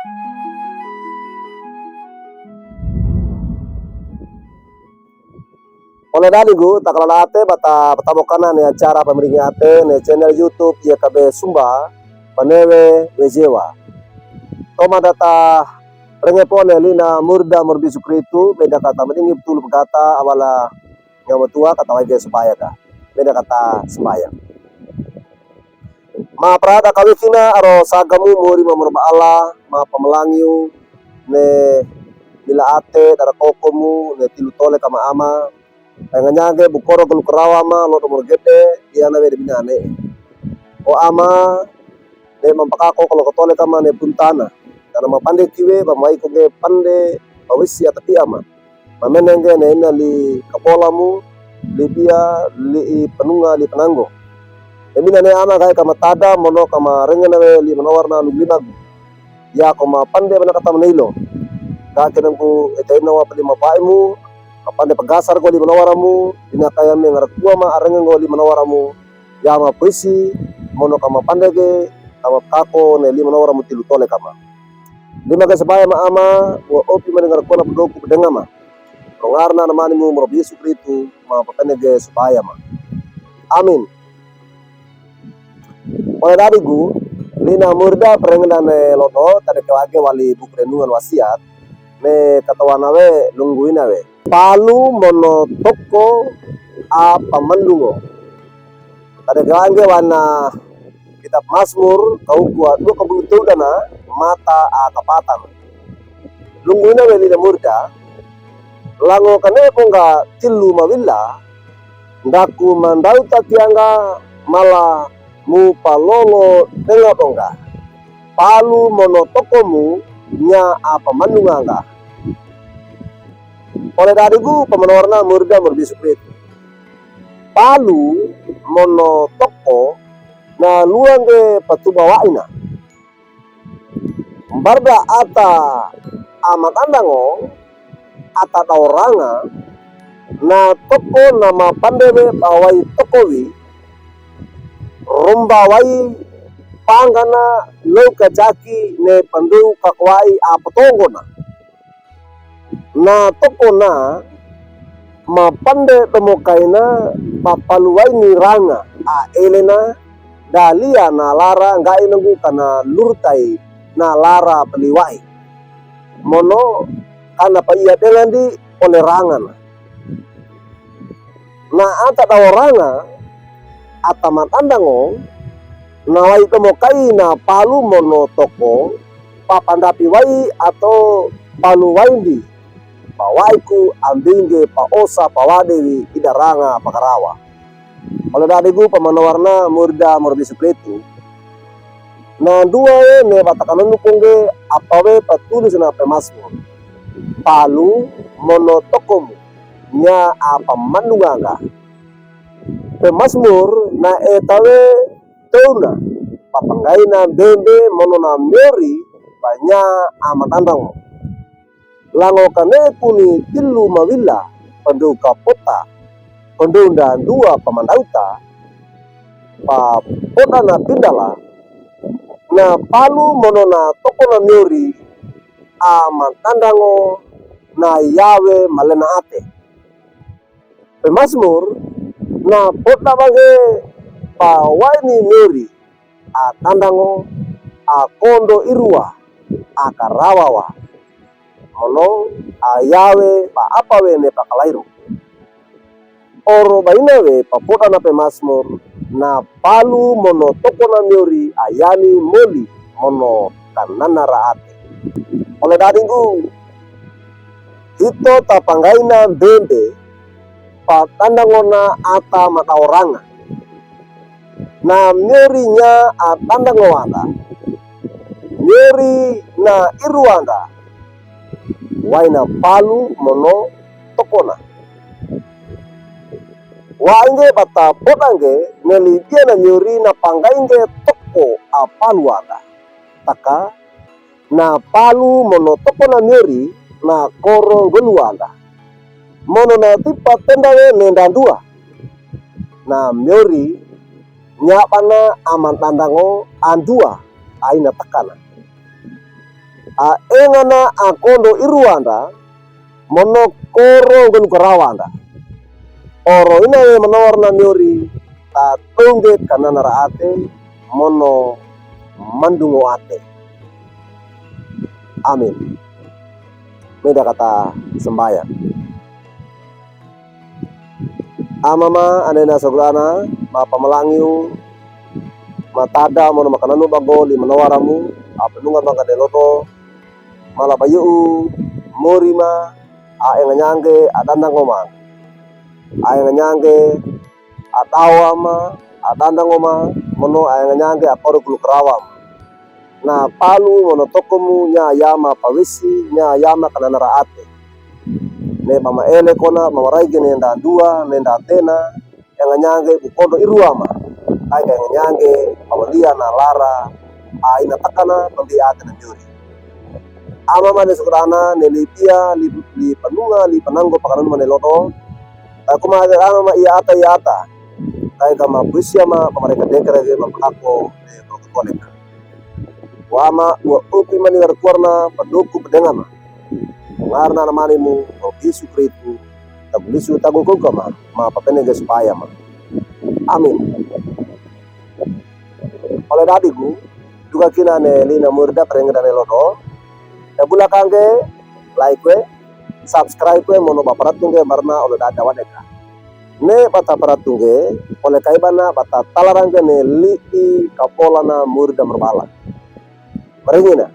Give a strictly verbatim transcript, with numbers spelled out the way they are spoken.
Ole dadigu, takalalaate bata, bata botana ne acara pamiringi ate ne channel YouTube I K B Sumba, Panewe Wejewa. Toman data renge po ne lina Murda Murbi Sukritu, meda kata madingi betul pegata, awala nga matua kata wage supaya ka. Meda kata supaya. Ma prada kawekina aro sagamu muri ma murba Allah, ma pamalangiu, ne mila ate, dara kokomu, ne tilu tole kama ama, penganyange bukoro gelu karawa ma, lodo murgede, iyana wede binane. O ama, ne mampakako kalo katole kama ne puntana. Kana mapande kiwe, ba mai koge pande, bawisi atapi ama. Mamenenge ne ina li kapolamu, li bia, li i panunga, li pananggo. Emina ne ana gai kama tada, mono kama rengena we li manawarna lugli magu. Ya kama pande bana kata manilo. Ga kenengku ete ina wa pali mapaimu, mapande pagasar go li manawaramu, ina kaya me ngarakua ma arengena go li manawaramu. Ya ma puisi, mono kama pande ge, kama kako ne li manawaramu tilu tole kama. Lima ge supaya ma ama, wa opi mani ngarakua na pedoku pedenga ma. Rongarna namani mu murbi Yesu Kristu, ma papene ge supaya ma. Amin. Ole dadigu, lina Murda perengenda ne lodo, tade kewage wali buku renungan wasiat, ne katawana we, lungguina we. Palu mono toko a pamandungo. Tade kewage wana kitab Masmur, kauku a dua kabulu todana, mata a kapatan. Lungguina we lina Murda, lango kane pongga tilu mawila, ndaku mandauta kiangga mala mu palolo denga pongga. Palu mono tokomu nya a pamandunganga. Ole dadigu pamanawarna Murda Murbi Sukristu. Palu mono toko na luange patuba waina. Mbarda ata a madandango, ata daoranga, na toko na mapandewe bawai tokowi, romba wai pangana lau kajaki ne pandou kakwai a patongona. Na tokona, mapande tomokaina, papaluwaini ranga, a elena, dalia na lara, ngga'i nanggu kana lurtai, na lara paliwai. Mono, kana paiya dengandi, ole rangana. Na ata daoranga, ata madandango, na wai tomokai na palu mono toko, papandapi wai ato palu waindi, pawaiku ambinge paosa pawadewi idaranga pakarawa. Ole dadigu pamanawarna Murda Murbi Sukristu, Na dua we ne batakananu pongge apawe patulis na pemasmur. Palu mono tokomu, nya a pamandunganga. Pemasmur na etawe touna, papanggaina mbembe mono na miori, ba nya a madandango. Lango kane kuni tilu mawila, pandou kapota, pandou nda dua pamandauta, papoda na pindala, na palu mono na toko na miori, a madandango na yawe malena ate. Pemasmur, na poda bange pawaini miori, a dandango, a kondo irua, a karawawa. Mono, a yawe, ba apawe ne pakalairo. Oro baina we papoda na pemasmur, na palu mono toko na miori, a yani moli mono kanana ra ate. Ole dadinggu, ito tapanggaina mbembe, padandangona ata madaoranga. Na miori nya a dandangoanda. Miori na iruanda. Waina palu mono tokona. Wainge bata podange ne libia na miori na panggainge toko a paluanda. Taka na palu mono toko na miori na koro ngoluanda. Mono na tipa tendawe ne ndandua. Na miori nyabana a madandango andua aina takana. A engana akondo iruwanda, mono koro ngolukarawanda. Oro ina we manawarana nyori, tatonge kananara'ate, mono mandungo'ate. Amin. Meda kata sambayang. Amama, anena sogorana, mapamalangiw, matada mono makananu bago li manawaramu, apanunga bangga ne loto, malabayu, morima, a enganyange, adandangoma. A enganyange, adawama, adandangoma, mono a enganyange, akoro ngolukarawam. Na palu mono tokomu nya yama pawisi, nya yama kananara'ate. Ne bamaele kona, bamaraige ne nda dua, ne nda tena, enganyange bukondo iruwama. Kai ka enganyange, bamaliana lara, a ina takana, bambi ate na nyori. Amama ne sogorana, ne lipia, li, li panunga, li pananggo pakananu mane loto. Kai kuma ate amama iya ata, iya ata. Kai kama puisi ama, pamareka dekere, mapakako, ne protokole. Wama, wa upi mani warkuwarna, padoku pedengama. Ngarna namanimu, o Yesu Kristu, tagulisu tagu kukama, mapapenege supayama. Amin. Ole dadigu, duka kina ne lina murda perengedane loto. E bulakange, like we, subscribe we, mono baparatunge marna ole dada wadeka. Ne bata paratunge, ole kaibana bata talarange ne li'i kapolana murda marbala. Maringina,